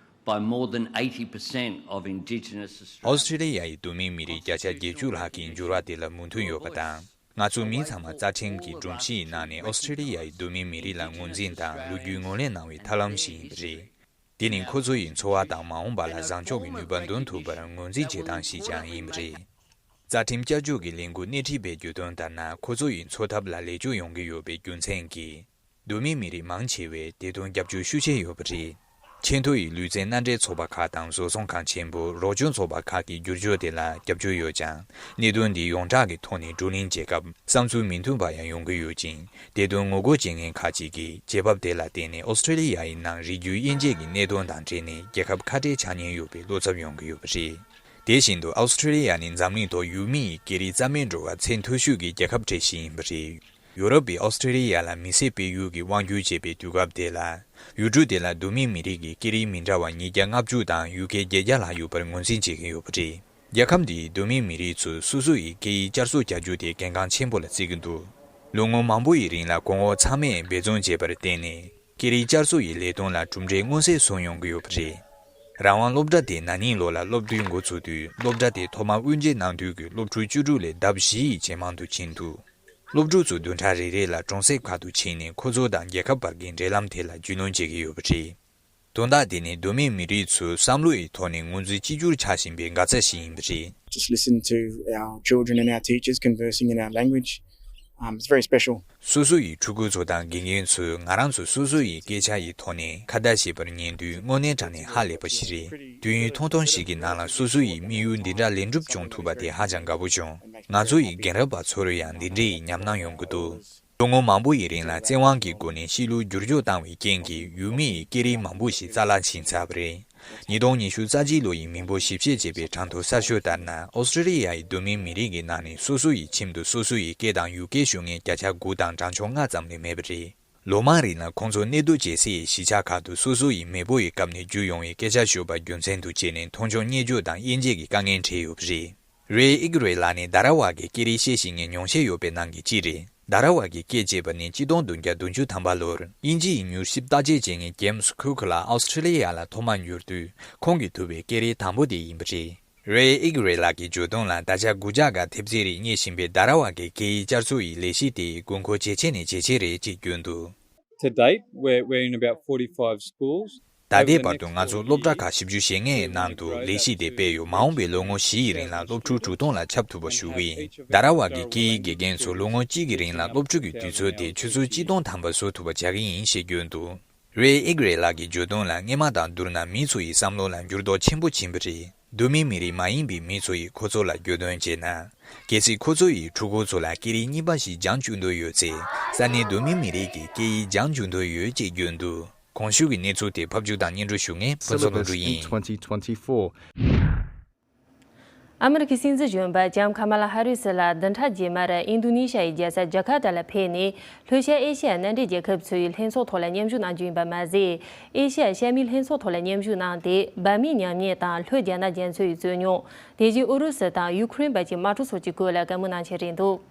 by more than eighty percent of Indigenous Australians. ཨོ་སི་ཁྲི་ལི་ཡ་ཡི་གདོད་མའི་མི་རིགས་བརྒྱ་ཆ་བརྒྱད་ཅུ་ལྷག་གིས་འགྱུར་བ་དེ་ལ་མོས་མཐུན་ཡོད་པ་དང་། ང་ཚོ་མི་ཚང་མ་རྩ་ཁྲིམས་ཀྱི་སྒྲོམ་གཞི་ཡི་ནང་ནས་ཨོ་སི་ཁྲི་ལི་ཡ་ཡི་གདོད་མའི་མི་རིགས་ལ་ངོས་འཛིན་དང་ལོ་རྒྱུས་ངོས་ལེན་གནང་བའི་ཐབས་ལམ་ཞིག་ཡིན་པ་རེད། དེ་ནི་ཁོ་ཚོ་ཡི་འཚོ་བ་དང་མ་འོངས་པ་ལ་བཟང་ཕྱོགས་ཀྱི་ནུས་པ་འདོན་ཐུབ་པར་ངོས་འཛིན་བྱེད་སྟངས་ཤིག་ཀྱང་ཡིན་པ་རེད། རྩ་ཁྲིམས་བསྐྱར་བཅོས་ཀྱི་ལས་འགུལ་སྣེ་ཁྲིད་པས་བརྗོད་དོན་ལྟར་ན། ཁོ་ཚོ་ཡི་འཚོ་ཐབས་ལ་ལེགས་བཅོས་ཡོང་གི་ཡོད་པའི་རྒྱུ་མཚན་གྱིས། གདོད་མའི་མི་རིགས་མང་ཆེ་བས་དེ་དོན་རྒྱབ་སྐྱོར་ཤུགས་ཆེ་ཡོད་པ་རེད། ཆེས་མཐོ་ཡི་ལུས་རྩལ་མནའ་འབྲེལ་ཚོགས་པ་ཁག་དང་བཟོ་ཚོང་ཁང་ཆེན་པོ། རོགས་སྐྱོར་ཚོགས་པ་ཁག་གིས་བསྒྱུར་བཅོས་དེ་ལ་རྒྱབ་སྐྱོར་ཡོད་ཀྱང་། གནད་དོན་འདི་ཡོངས་གྲགས་ཀྱི་ཐོག་ནས་བགྲོ་གླེང་བྱེད་སྐབས་བསམ་ཚུལ་མི་མཐུན་པ་ཡང་ཡོང་གི་ཡོད་ཅིང་། དེ་དོན་ངོ་རྒོལ་བྱེད་མཁན་ཁག་ཅིག་གིས་རྒྱལ་བབ་དེ་ལ་བརྟེན་ནས་ཨོ་སི་ཁྲི་ལི་ཡ་ཡི་ནང་རིགས་རྒྱུད་དབྱེ་འབྱེད་ཀྱི་གནད་དོན་དང་འབྲེལ་ནས་རྒྱལ་ཁབ་ཁ་བྲལ་ཆགས་ཉེན་ཡོད་པའི་བློ་འཚབ་ཡོང་གི་ཡོད་པ་རེད། དེ་བཞིན་དུ་ཨོ་སི་ཁྲི་ལི་ཡ་ནི་འཛམ་གླིང་ཐོག་ཡུལ་མི་ཡི་སྐད་རིགས་རྩ་མེད་འགྲོ་བར་ཚད་མཐོ་ཤོས་ཀྱི་རྒྱལ་ཁབ་གྲས་ཤིག་ཡིན་པ་རེད། ཡུ་རོབ་པས་ཨོ་སི་ཁྲི་ལི་ཡ་ལ་མི་སེར་སྤེལ་ཡུལ་གྱི་དབང་སྒྱུར་བྱེད་པའི་དུས་སྐབས་དེ་ལ། ཡུལ་གྲུ་དེ་ལ་གདོད་མའི་མི་རིགས་ཀྱི་སྐད་རིགས་མི་འདྲ་བ་ཉིས་བརྒྱ་ལྔ་བཅུ་དང་ཡུལ་སྐད་བརྒྱད་བརྒྱ་ལྷག་ཡོད་པར་ངོས་འཛིན་བྱེད་ཀྱི་ཡོད་པ་རེད། རྒྱལ་ཁབ་འདིའི་གདོད་མའི་མི་རིགས་ཚོས་སོ་སོ་ཡི་སྐད་ཡིག་བསྐྱར་གསོ་བྱ་རྒྱུ་དེ་གལ་འགངས་ཆེན་པོ་ལ་བརྩི་གི་འདུག་ལོ་ངོ་མང་པོ་ཡི་རིང་ལ་གོང་འོག་ཚང་མས་འབད་བརྩོན་བྱས་པར་བརྟེན་ནས། སྐད་རིགས་བསྐྱར་གསོ་ཡི་ལས་དོན་ལ་གྲུབ་འབྲས་མངོན་གསལ་བཟོ་ཡོང་གི་ཡོད་པ་རེད། རང་དབང་སློབ་གྲྭ་དེ་ན་ནིང་ལོ་ལ་སློབ་དུས་འགོ་ཚུགས་དུས། སློབ་གྲྭ་དེ་ཐོག་མར་དབུ་འབྱེད་གནང་དུས་ཀྱི་སློབ་ཕྲུག་བཅུ་དྲུག་ལས་ལྡབ་བཞི་ཡིས་ཇེ་མང་དུ་ཕྱིན་འདུག་སློབ་ཕྲུག་ཚོ་བདུན་ཕྲག་རེ་རེ་ལ་གྲོང་གསེབ་ཁག་ཏུ་ཕྱིན་ནས་ཁོ་ཚོ་དང་རྒྱལ་ཁབ་བར་གྱི་འབྲེལ་ལམ་དེ་ལ་རྒྱུས་ལོན་བྱེད་ཀྱི་ཡོད་པ་རེད། དོན་དག་དེ་ནི་གདོད་མའི་མི་རིགས་ཚོའི་བསམ་བློ་ཡི་ཐོག་ནས་ངོས་འཛིན་གཅིག་གྱུར་ཆགས་བཞིན་པའི་འགག་རྩ་ཞིག་ཡིན་པ་རེད། Just listen to our children and our teachers conversing in our language. Um, it's very special. སོ་སོ་ཡི་ཕྲུ་གུ་ཚོ་དང་དགེ་རྒན་ཚོས་ང་རང་ཚོ་སོ་སོ་ཡི་སྐད་ཆ་ཡི་ཐོག་ནས་ཁ་བརྡ་བྱེད་པར་ཉན་དུས་དངོས་གནས་དྲང་གནས་ཧ་ལས་པ་ཞིག་རེད། དུས་ཡུན་ཐུང་ཐུང་ཞིག་གི་ནང་ལ་སོ་སོ་ཡི་དམིགས་ཡུལ་འདི་འདྲ་ལེགས་འགྲུབ་བྱུང་ཐུབ་པ་དེ་ཧ་ཅང་དགའ་པོ་བྱུང་། ང་ཚོ་ཡི་རྒན་རབས་པ་ཚོར་ཡང་འདི་འདྲ་ཡི་ཉམས་སྣང་ཡོང་གི་འདུག་ལོ་ངོ་མང་པོ་ཡི་རིང་ལ་བཙན་དབང་གི་སྒོ་ནས་ཤི་ལུགས་བསྒྱུར་བཅོས་བཏང་བའི་རྐྱེན་གྱིས་ཡུལ་མི་ཡི་སྐད་རིགས་མང་པོ་ཞིག་རྩ་བརླག་ཕྱིན་ཚར་བ་རེད། ཉིས་སྟོང་ཉི་ཤུ་རྩ་གཅིག་ལོ་ཡི་མི་འབོར་ཞིབ་དཔྱད་བྱས་པའི་གྲངས་ཐོ་གསར་ཤོས་ལྟར་ན། ཨོ་སི་ཀྲི་ལི་ཡ་ཡི་གདོད་མའི་མི་རིགས་ཀྱི་ནང་ནས་སོ་སོ་ཡི་ཁྱིམ་དུ་སོ་སོ་ཡི་སྐད་དང་ཡུལ་སྐད་ཞུ་མཁན་བརྒྱ་ཆ་དགུ་དང་གྲངས་ཆུང་ལྔ་ཙམ་ལས་མེད་པ་རེད། ལོ་མང་རིང་ལ་ཁོང་ཚོ་གནས་སྡོད་བྱེད་སའི་གཞིས་ཆགས་ཁག་ཏུ་སོ་སོ་ཡི་མེས་པོ་ཡི་སྐབས་ནས་བརྒྱུད་ཡོང་བའི་སྐད་ཆ་ཤོར་བ་རྒྱུ་མཚན་དུ་བྱས་ནས་མཐོང་ཆུང་བརྙས་བཅོས་དང་དབྱེ་འབྱེད་ཀྱི་དཀའ་ངལ་འཕྲད་ཡོད་པ་རེད། རེ་ཨིག་རེ་ལགས་ནི་དཱ་ར་བ་གི་སྐད་རིགས་ཤེས་བཞིན་ངས་ཉུང་ཤས་ཡོད་པའི་ནང་གི་གཅིག་རེད། དཱ་ར་བ་གི་སྐད་ཅེས་པ་ནི་གཅིག་སྟོང་བདུན་བརྒྱ་བདུན་ཅུ་ཐམ་པ་ལོར་དབྱིན་ཇི་ཡི་མྱུར་ཞིབ་བརྟག་དཔྱད་བྱེད་མཁན་ཇེམ་སི་ཁུག་ལགས་ཨོ་སི་ཀྲི་ལི་ཡ་ལ་ཐོག་མར་འབྱོར་དུས་ཁོང་གིས་ཐོས་པའི་སྐད་རིགས་དང་པོ་དེ་ཡིན་པ་རེད། རེ་ཨིག་རེ་ལགས་ཀྱིས་བརྗོད་དོན་ལ་ད་ཆ་དགུ་བརྒྱ་ག་ཐེབས་རྩའི་རིགས་རྙེད་བཞིན་པའི་དཱ་ར་བ་གི་སྐད་ཡིག་བསྐྱར་གསོ་ཡི་ལས་གཞི་དེ་དགོས་མཁོ་ཇེ་ཆེ་ནས་ཇེ་ཆེ་རེད་ཅེས་བརྗོད་འདུག To date, we're, we're in about forty-five schools. ད་ལྟའི་བར་དུ་ང་ཚོ་སློབ་གྲྭ་ཁག་བཞི་བཅུ་ཞེ་ལྔའི་ནང་དུ་ལས་གཞི་དེ་སྤེལ་ཡོད། མ་འོངས་པའི་ལོ་ངོ་བཞི་ཡི་རིང་ལ་སློབ་ཕྲུག་དྲུག་སྟོང་ལ་ཁྱབ་ཐུབ་པ་ཞུ་གི་ཡིན། དཱ་ར་བ་གི་སྐད་ཡིག་དགེ་རྒན་ཚོ་ལོ་ངོ་གཅིག་གི་རིང་ལ་སློབ་ཕྲུག་གི་དུས་ཚོད་དེ་ཆུ་ཚོད་གཅིག་སྟོང་ཐམ་པ་བཟོ་ཐུབ་པ་བྱ་གི་ཡིན་ཞེས་བརྗོད་འདུག་རེ་ཨིག་རེ་ལགས་ཀྱིས་བརྗོད་དོན་ལ་སྔོན་མ་དང་བསྡུར་ན་མི་ཚོ་ཡི་བསམ་བློ་ལ་འགྱུར་ལྡོག་ཆེན་པོ་ཕྱིན་པ་རེད། གདོད་མའི་མི་རིགས་མ་ཡིན་པའི་མི་ཚོ་ཡིས་ཁོ་ཚོ་ལ་བརྗོད་དོན་བྱས་ན། གལ་སྲིད་ཁོ་ཚོ་ཡིས་ཕྲུ་གུ་ཚོ་ལ་སྐད་རིགས་གཉིས་པ་ཞིག་སྦྱང་བཅུག་འདོད་ཡོད་ཚེ། ས་གནས་གདོད་མའི་མི་རིགས་ཀྱི་སྐད་ཡིག་སྦྱང་བཅུག་འདོད་ཡོད་ཅེས་བརྗོད་འདུག་གོང་ཞུས་ཀྱི་གནས་ཚུལ་དེ་ཕབ་སྒྱུར་དང་སྙན་སྒྲོན་ཞུ་མཁན་ཕུན་ཚོགས་ལྷུན་གྲུབ་ཡིན། twenty twenty-four. ཨ་མི་རི་ཁའི་སྲིད་འཛིན་གཞོན་པ་ལྕམ་ཁ་མ་ལ་ཧ་རི་སི་ལགས་བདུན་ཕྲག་རྗེས་མར་ཨིན་རྡུ་ནི་ཤ་ཡི་རྒྱལ་ས་ཇ་ཁར་ཏ་ལ་ཕེབས་ནས། ལྷོ་ཤར་ཨེ་ཤི་ཡ་མནའ་འབྲེལ་རྒྱལ་ཁབ་ཚོའི་ལྷན་ཚོགས་ཐོག་ལ་མཉམ་ཞུགས་གནང་རྒྱུ་ཡིན་པ་མ་ཟད། ཨེ་ཤི་ཡ་ཤར་མའི་ལྷན་ཚོགས་ཐོག་ལ་མཉམ་ཞུགས་གནང་སྟེ། འབར་མའི་ཉམས་ཉེས་དང་ལྷོ་རྒྱ་ནག་རྒྱ་མཚོའི་རྩོད་རྙོག་དེ་བཞིན་ཨུ་རུ་སུ་དང་ཡུ་ཁུ་རེན་བར་གྱི་དམག་འཁྲུག་སོགས་ཀྱི་སྐོར་ལ་བཀའ་མོལ་གནང་འཆར་རེད་འདུག་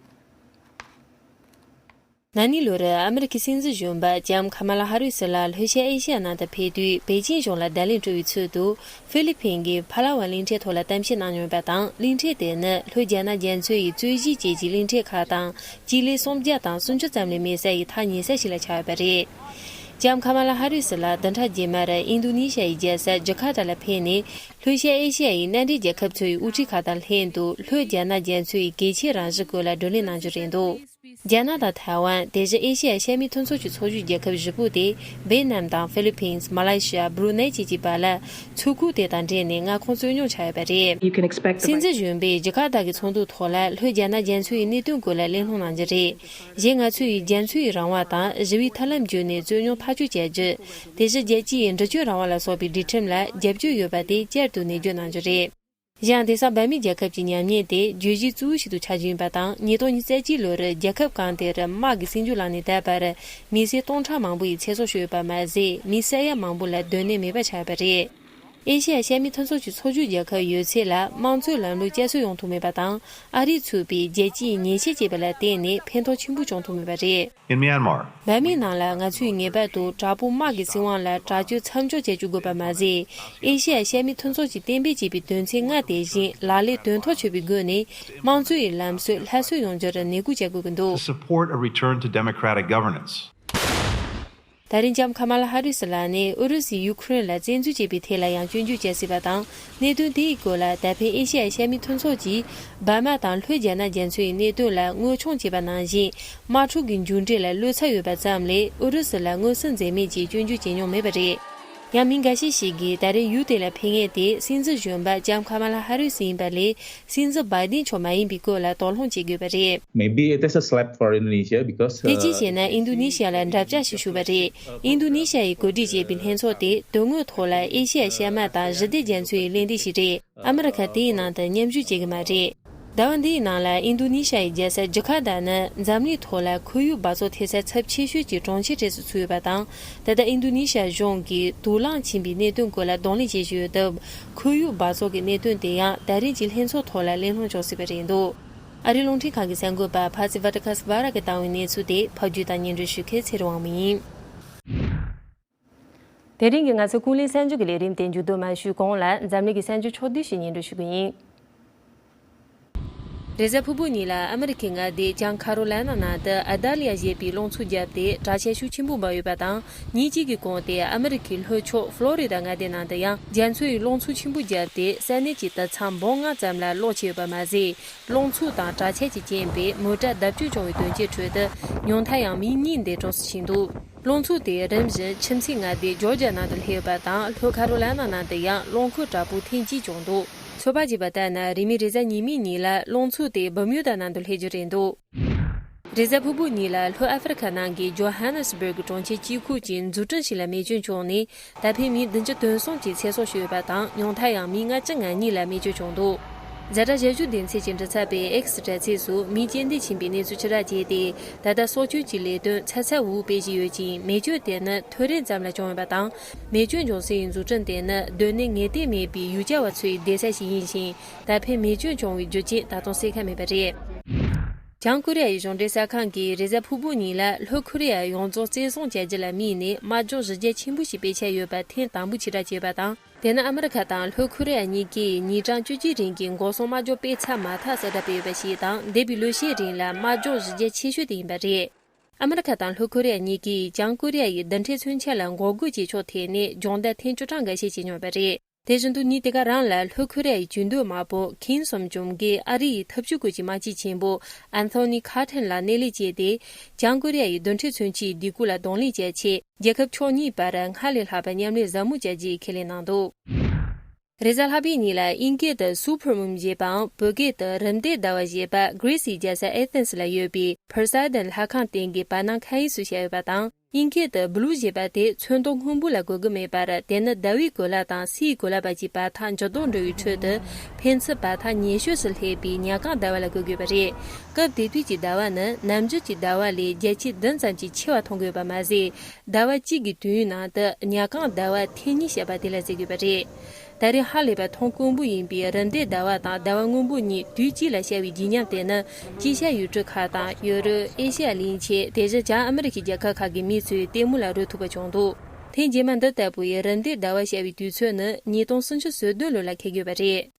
ན་ནིང་ལོར་ཨ་མི་རི་ཁའི་སྲིད་འཛིན་གཞོན་པ་ལྕམ་ཁ་མ་ལ་ཧ་རི་སི་ལགས་ལྷོ་ཤར་ཨེ་ཤི་ཡ་ནང་དུ་ཕེབས་དུས། པེ་ཅིང་གཞུང་ལ་བརྡ་ལན་སྤྲོད་པའི་ཚུལ་དུ། ཧྥི་ལི་ཕིན་གྱི་ཕ་ལ་ཝན་གླིང་ཕྲན་ཐོག་ལ་གཏམ་བཤད་གནང་མྱོང་བ་དང་། གླིང་ཕྲན་དེ་ནི་ལྷོ་རྒྱ་ནག་རྒྱ་མཚོ་ཡི་རྩོད་གཞི་བཅས་ཀྱི་གླིང་ཕྲན་ཁག་དང་། སྤྱི་ལེ་སུམ་བརྒྱ་དང་སུམ་ཅུ་ཙམ་ལས་མེད་ས་ཡི་ཐག་ཉེ་ས་ཞིག་ལ་ཆགས་ཡོད་པ་རེད། ལྕམ་ཁ་མ་ལ་ཧ་རི་སི་ལགས་བདུན་ཕྲག་རྗེས་མར་ཨིན་རྡུ་ནི་ཤ་ཡི་རྒྱལ་ས་ཇ་ཁར་ཏ་ལ་ཕེབས་ནས། ལྷོ་ཤར་ཨེ་ཤི་ཡ་ཡི་མནའ་འབྲེལ་རྒྱལ་ཁབ་ཚོའི་དབུ་ཁྲིད་ཁག་དང་ལྷན་དུ། ལྷོ་རྒྱ་ནག་རྒྱ་མཚོ་ཡི་གལ་ཆེའི་རང་བཞིན་སྐོར་ལ་བགྲོ་གླེང་གནང་རྒྱུ་རེད་འདུག་རྒྱ་ནག་དང་ཐའེ་ཝན། དེ་བཞིན་ཨེ་ཤེ་ཡ་ཤར་མའི་མཐུན་ཚོགས་ཀྱི་ཚོགས་ཞུགས་རྒྱལ་ཁབ་བཞི་པོ་དེ། ཝེ་ནམ་དང་ཧྥི་ལི་ཕིན། མ་ལེ་ཤི་ཡ། སྦྲུ་ནེ་བཅས་ཀྱི་བར་ལ། མཚོ་ཁུག་དེ་དང་འབྲེལ་ནས་མངའ་ཁོངས་རྩོད་རྙོག་ཆགས་ཡོད་པ་རེད། སྲིད་འཛིན་གཞོན་པས་ཇ་ཀར་ཏ་གི་ཚོགས་འདུ་ཐོག་ལ། ལྷོ་རྒྱ་ནག་རྒྱ་མཚོ་ཡི་གནད་དོན་སྐོར་ལ་གླེང་སློང་གནང་རྒྱུ་རེད། གཞན་ང་ཚོས་རྒྱ་མཚོ་ཡི་རང་དབང་དང་། ཞི་བའི་ཐབས་ལམ་བརྒྱུད་ནས་རྩོད་རྙོག་ཐག་གཅོད་བྱ་རྒྱུ། དེ་བཞིན་རྒྱལ་སྤྱིའི་འགྲུལ་སྐྱོད་རང་དབང་ལ་སོགས་པའི་སྒྲིག་ཁྲིམས་ལ་རྒྱབ་སྐྱོར་ཡོད་པ་དེ་བསྐྱར་དུ་ནན་བརྗོད་གནང་རྒྱུ་རེད། གཞན། དེང་སང་འབར་མའི་རྒྱལ་ཁབ་ཀྱི་ཉམས་ཉེས་དེ་བརྗོད་གཞི་གཙོ་བོ་ཞིག་ཏུ་ཆགས་རྒྱུ་ཡིན་པ་དང་། ཉིས་སྟོང་ཉི་ཤུ་རྩ་གཅིག་ལོར་རྒྱལ་ཁབ་གང་དེར་དམག་གི་སྲིད་ཇུས་ལངས་ནས་བསྡད་པར། མི་སེར་སྟོང་ཕྲག་མང་པོ་ཡི་ཚེ་སྲོག་ཤོར་ཡོད་པ་མ་ཟད། མི་ས་ཡ་མང་པོ་ལ་སྡོད་གནས་མེད་པ་ཆགས་ཡོད་པ་རེད། ཨེ་ཤེ་ཡ་ཤར་མའི་མཐུན་ཚོགས་ཀྱི་ཚོགས་ཞུགས་རྒྱལ་ཁབ་ཡོད་ཚད་ལ། དམངས་གཙོའི་ལམ་ལུགས་བསྐྱར་གསོ་ཡོང་ཐུབ་མེད་པ་དང་། ཨ་རིས་ཚུད་པའི་རྒྱལ་སྤྱིའི་ཉེས་ཆད་བཅད་པ་ལ་བརྟེན་ནས། ཕན་ཐོགས་ཆེན་པོ་བྱུང་ཐུབ་མེད་པ་རེད། In Myanmar, འབར་མའི་ནང་ལ་ང་ཚོས་ངེས་པར་དུ་དྲག་པོའི་དམག་གི་སྲིད་དབང་ལ་དྲག་སྤྱོད་མཚམས་འཇོག་བྱ་རྒྱུ་དགོས་པ་མ་ཟད། ཨེ་ཤེ་ཡ་ཤར་མའི་མཐུན་ཚོགས་ཀྱིས་གཏན་འབེབས་བྱས་པའི་དོན་ཚན་ལྔ་དེ་བཞིན་ལག་ལེན་དོན་ཐོག་ཆོད་པའི་སྒོ་ནས། དམངས་གཙོའི་ལམ་སྲོལ་སླར་གསོ་ཡོང་རྒྱུར་ནན་སྐུལ་བྱ་དགོས་ཀྱི་འདུག to support a return to democratic governance. ད་རིང་ལྕམ་ཁ་མ་ལ་ཧ་རི་སི་ལགས་ནས་ཨུ་རུ་སུས་ཡུ་ཁུ་རེན་ལ་བཙན་འཛུལ་བྱས་པའི་ཐད་ལ་ཡང་སྐྱོན་བརྗོད་བྱ་སྲིད་པ་དང་། གནད་དོན་དེའི་སྐོར་ལ་ད་ཕན་ཨེ་ཤེ་ཡ་ཤར་མའི་མཐུན་ཚོགས་ཀྱིས་འབར་མ་དང་ལྷོ་རྒྱ་ནག་རྒྱ་མཚོའི་གནད་དོན་ལ་མངོན་ཆུང་བྱས་པ་ནང་བཞིན། དམག་འཁྲུག་གི་མཇུག་འབྲས་ལ་བློ་འཚབ་ཡོད་པ་ཙམ་ལས། ཨུ་རུ་སུ་ལ་མངོན་གསལ་འཛེམ་མེད་ཀྱིས་སྐྱོན་བརྗོད་བྱེད་མྱོང་མེད་པ་རེད། ཡང་། མི་འགའ་ཤས་ཤིག་གིས་ད་རེས་ཡུལ་དེ་ལ་ཕེབས་མཁན་དེ། སྲིད་འཛིན་གཞོན་པ་ལྕམ་ཁ་མ་ལ་ཧ་རི་སི་ཡིན་པ་ལས། སྲིད་འཛིན་བྷའི་ཌེན་མཆོག་མ་ཡིན་པའི་སྐོར་ལ་དོགས་སློང་བྱེད་དགོས་པ་རེད། Maybe it is a slap for Indonesia because དེ་ཅིའི་ཕྱིར་ན། ཨིན་རྡུ་ནི་ཤི་ཡ་ལ་འདྲ་བྱ་ཞིག་ཞུགས་པ་རེད། ཨིན་རྡུ་ནི་ཤི་ཡ་ཡིས་གོ་སྒྲིག་བྱས་པའི་ལྷན་ཚོགས་དེ། དོན་དངོས་ཐོག་ལ་ཨེ་ཤེ་ཡ་ཤར་མ་དང་ཞི་བདེ་རྒྱ་མཚོའི་གླེང་སྟེགས་ཤིག་རེད། ཨ་མི་རི་ཁ་དེའི་ནང་དུ་མཉམ་ཞུགས་བྱེད་ཀྱི་མ་རེད། ཟླ་བ་འདིའི་ནང་ལ། ཨིན་རྡུ་ནི་ཤི་ཡའི་རྒྱལ་ས་ཇ་ཁར་ཏ་ནི་འཛམ་གླིང་ཐོག་ལ་ཁོར་ཡུག་འབག་བཙོག་ཐེབས་ས་ཚབས་ཆེ་ཤོས་ཀྱི་གྲོང་ཁྱེར་གྲས་སུ་ཚུད་ཡོད་པ་དང་། ད་ལྟ་ཨིན་རྡུ་ནི་ཤི་ཡ་གཞུང་གིས་དུག་རླངས་ཕྱིན་པའི་གནད་དོན་སྐོར་ལ་གདོང་ལེན་བྱེད་བཞིན་ཡོད་སྟབས། ཁོར་ཡུག་འབག་བཙོག་གི་གནད་དོན་དེ་ཡང་ད་རེས་ཀྱི་ལྷན་ཚོགས་ཐོག་ལ་གླེང་སློང་བྱུང་སྲིད་པ་རེད་འདུག་ཨ་རིའི་རླུང་འཕྲིན་ཁང་གི་གསར་འགོད་པ་ཕ་སི་ཝ་ཏི་ཁ་སི་ཝ་ར་གིས་བཏང་བའི་གནས་ཚུལ་དེ་ཕབ་སྒྱུར་དང་སྙན་སྒྲོན་ཞུ་མཁན་ཚེ་རིང་དབང་མོ་ཡིན། དེ་རིང་གི་ང་ཚོའི་ཀུན་གླེང་གསར་འགྱུར་གྱི་ལས་རིམ་དེ་མཇུག་བསྡོམས་མ་ཞུས་གོང་ལ། འཛམ་གླིང་གི་གསར་འགྱུར་ཕྱོགས་བསྡུས་ཤིག་སྙན་སྒྲོན་ཞུ་གི་ཡིན། རེས་གཟའ་ཕུར་བུ་ཉིན་ལ་ཨ་མི་རི་ཁའི་མངའ་སྡེ་བྱང་ཁ་རོ་ལ་ན་ནང་དུ་ཨ་དཱ་ལི་ཡ་ཞེས་པའི་རླུང་འཚུབ་བརྒྱབ་སྟེ། དྲག་ཆས་ཤུགས་ཆེན་པོ་འབབ་ཡོད་པ་དང་། ཉིན་གཅིག་གི་གོང་དེ་ཨ་མི་རི་ཁའི་ལྷོ་ཕྱོགས་ཧྥ་ལོ་རི་ད་མངའ་སྡེ་ནང་དུ་ཡང་རྒྱ་མཚོ་ཡིས་རླུང་འཚུབ་ཆེན་པོ་བརྒྱབ་སྟེ། ས་གནས་ཀྱི་དུད་ཚང་འབུམ་ལྔ་ཙམ་ལ་གློག་ཆད་ཡོད་པ་མ་ཟད། རླུང་འཚུབ་དང་དྲག་ཆས་ཀྱི་རྐྱེན་པས་མོ་ཊ་བརྡབ་གཅོད་བྱུང་བའི་དོན་རྐྱེན་ཁྲོད་དུ། ཉུང་མཐར་ཡང་མི་གཉིས་འདས་གྲོངས་སུ་ཕྱིན་འདུག་རླུང་འཚུབ་དེ་རིམ་བཞིན་ཁྱིམ་མཚེས་མངའ་སྡེ་ཇོར་ཇ་ནང་དུ་སླེབས་ཡོད་པ་དང་། ལྷོ་ཁ་རོ་ལ་ན་ནང་དུ་ཡང་རླུང་ཁུག་དྲག་པོ་ཐེངས་གཅིག་བྱུང་འདུག་ཚོད་དཔག་བྱས་པ་ལྟར་ན། རིང་མིན་རེས་གཟའ་ཉི་མའི་ཉིན་ལ་རླུང་འཚུབ་དེ་བུ་མྱུར་དང་ནང་དུ་སླེབས་རྒྱུ་རེད་འདུག་རེས་གཟའ་ཕུར་བུ་ཉིན་ལ་ལྷོ་ཨ་ཧྥེ་རི་ཁ་ནང་གི་ཇོ་ཧ་ནེ་སི་སྦུར་གྱི་གྲོང་ཁྱེར་གཅིག་ཁུལ་གྱི་འཛུགས་སྐྲུན་ཞིག་ལ་མེ་སྐྱོན་བྱུང་ནས། ད་ཕན་མི་བདུན་ཅུ་དོན་གསུམ་གྱི་ཚེ་སྲོག་ཤོར་ཡོད་པ་དང་། ཉུང་མཐར་ཡང་མི་ལྔ་བཅུ་ང་གཉིས་ལ་རྨས་སྐྱོན་བྱུང་འདུག་ཛ་དྲག་ཞབས་ཞུ་སྡེ་ཚན་གྱི་འབྲེལ་ཚབ་པས་ཨེག་སི་དྲ་ཚིགས་སུ། མིས་རྐྱེན་འདས་ཕྱིན་པའི་གནས་ཚུལ་ཕྱིར་བསྒྲགས་བྱས་ཏེ། ད་ལྟ་སྲོག་སྐྱོབ་ཀྱི་ལས་དོན་ཚ་ཚ་འུར་འུར་སྤེལ་བཞིན་ཡོད་ཅིང་། མེ་སྐྱོན་དེ་ནི་ཐོ་རེངས་ཙམ་ལ་བྱུང་ཡོད་པ་དང་། མེ་སྐྱོན་འབྱུང་སའི་འཛུགས་སྐྲུན་དེ་ནི་སྡོད་གནས་ངེས་གཏན་མེད་པའི་ཡུལ་གྱར་བ་ཚོའི་བསྡད་ས་ཞིག་ཡིན་ཞིང་། ད་ཕན་མེ་སྐྱོན་བྱུང་བའི་རྒྱུ་རྐྱེན་ད་དུང་གསལ་ཁ་མེད་པ་རེད། བྱང་ཀོ་རི་ཡ་ཡི་གཞུང་འབྲེལ་གསར་ཁང་གིས་རེས་གཟའ་ཕུར་བུ་ཉིན་ལ་ལྷོ་ཀོ་རི་ཡ་ཡོངས་རྫོགས་བཙན་བཟུང་བྱ་རྒྱུ་ལ་དམིགས་ནས། དམག་སྦྱོང་གཞི་རྒྱ་ཆེན་པོ་ཞིག་སྤེལ་འཆར་ཡོད་པ་ཐེངས་དང་པོ་ཕྱིར་བསྒྲགས་བྱས་པ་དང་། དེ་ནི་ཨ་མི་རི་ཁ་དང་ལྷོ་ཀོ་རི་ཡ་གཉིས་ཀས་ཉིན་གྲངས་བཅུ་གཅིག་རིང་གི་འགོག་སྲུང་དམག་སྦྱོང་སྤེལ་ཚར་མ་ཐག་གསལ་བསྒྲགས་སྤེལ་ཡོད་པ་ཞིག་དང་། འདས་པའི་ལོ་ཤས་རིང་ལ་དམག་སྦྱོང་གཞི་རྒྱ་ཆེ་ཤོས་དེ་ཡིན་པ་རེད། ཨ་མི་རི་ཁ་དང་ལྷོ་ཀོ་རི་ཡ་གཉིས་ཀས་བྱང་ཀོ་རི་ཡ་ཡི་རྡུལ་ཕྲན་མཚོན་ཆ་ལ་འགོག་རྒོལ་བྱེད་ཕྱོགས་ཐད་ནས་སྦྱོང་བརྡར་ཐེངས་བཅུ་གྲངས་འགའ་ཤས་བྱས་མྱོང་བ་རེད། དེ་བཞིན་དུ་ཉིན་དེ་ག་རང་ལ་ལྷོ་ཀོ་རི་ཡ་ཡི་ཇུས་འདོན་དམག་དཔོན་ཁིམ་སུམ་ཅུམ་གྱིས་ཨ་རི་ཡི་འཐབ་ཇུས་སྐོར་གྱི་དམག་སྤྱི་ཆེན་པོ་ཨན་ཐོ་ནི་ཁ་ཐན་ལ་སྣེ་ལེན་བྱས་ཏེ། བྱང་ཀོ་རི་ཡ་ཡི་རྡུལ་ཕྲན་མཚོན་ཆའི་སྡིགས་སྐུལ་ལ་གདོང་ལེན་བྱེད་ཆེད། རྒྱལ་ཁབ་ཕྱོགས་གཉིས་བར་སྔར་ལས་ལྷག་པའི་མཉམ་ལས་ཟབ་མོ་བྱ་རྒྱུའི་ཁས་ལེན་གནང་འདུག་རེས་གཟའ་ལྷག་པའི་ཉིན་ལ་དབྱིན་སྐད་དུ་Super Moon ཞེས་པའམ་བོད་སྐད་དུ་རིམ་བདེ་ཟླ་བ་ཞེས་པ་Greece ཡི་རྒྱལ་ས་Athens ལ་ཡོད་པའི་Poseidon ལྷ་ཁང་སྟེང་གི་བར་སྣང་མཁའ་དབྱིངས་སུ་ཤར་ཡོད་པ་དང་། དབྱིན་སྐད་དུ་Blue ཞེས་པ་དེ་ཚོན་མདོག་སྔོན་པོ་ལ་གོ་གི་མེད་པར། དེ་ནི་ཟླ་བའི་གོ་ལ་དང་སའི་གོ་ལ་བར་གྱི་བར་ཐག་འགྱུར་ལྡོག་འགྲོ་བའི་ཁྲོད་དུ་ཕན་ཚུན་བར་ཐག་ཉེ་ཤོས་སུ་སླེབས་པའི་ཉལ་གང་ཟླ་བ་ལ་གོ་དགོས་པ་རེད། སྐབས་དེ་དུས་ཀྱི་ཟླ་བ་ནི་ནམ་རྒྱུན་གྱི་ཟླ་བ་ལས་བརྒྱ་ཆའི་བདུན་ཙམ་གྱིས་ཆེ་བ་མཐོང་དགོས་པ་མ་ཟད། ཟླ་བ་གཅིག་གི་དུས་ཡུན་ནང་དུ་ཉལ་གང་ཟླ་བ་ཐེངས་གཉིས་བཤད་པ་དེ་ལ་ཟེར་དགོས་པ་རེད། ད་རེས་ཧ་ལས་པ་མཐོང་དཀོན་པོ་ཡིན་པའི་རིམ་བདེ་ཟླ་བ་དང་ཟླ་བ་སྔོན་པོ་གཉིས་དུས་གཅིག་ལ་ཤར་བའི་བརྗིད་ཉམས་དེ་ནི། དཀྱིལ་ཤར་ཡུལ་གྲུ་ཁག་དང་ཡོ་རོབ། ཨེ་ཤ་ཡ་གླིང་ཆེན། དེ་བཞིན་བྱང་ཨ་མི་རི་ཁའི་རྒྱལ་ཁབ་ཁག་གི་མི་ཚོས་ལྟད་མོ་ལ་རོལ་ཐུབ་པ་བྱུང་འདུག་ཐེངས་རྗེས་མ་འདི་ལྟ་བུའི་རིམ་བདེ་ཟླ་བ་ཤར་བའི་དུས་ཚོད་ནི་ཉིས་སྟོང་སུམ་ཅུ་སོ་བདུན་ལོ་ལ་འཁེལ་དགོས་པ་རེད།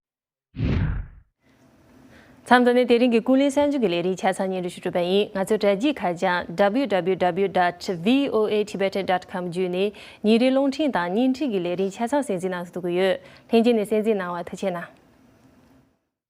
མཚམས་འདི་ནས་དེ་རིང་གི་ཀུན་གླེང་གསར་འགྱུར་གྱི་ལས་རིམ་ཆ་ཚང་སྙན་སྒྲོན་ཞུ་གྲུབ་པ་ཡིན། ང་ཚོའི་དྲ་རྒྱའི་ཁ་བྱང་W W W dot V O A Tibetan dot com བརྒྱུད་ནས་ཉིན་རེའི་རླུང་འཕྲིན་དང་བརྙན་འཕྲིན་གྱི་ལས་རིམ་ཆ་ཚང་གསན་གཟིགས་གནང་ཐུབ་ཀྱི་ཡོད། ལྷན་རྒྱས་ནས་གསན་གཟིགས་གནང་བར་ཐུགས་རྗེ་གནང་།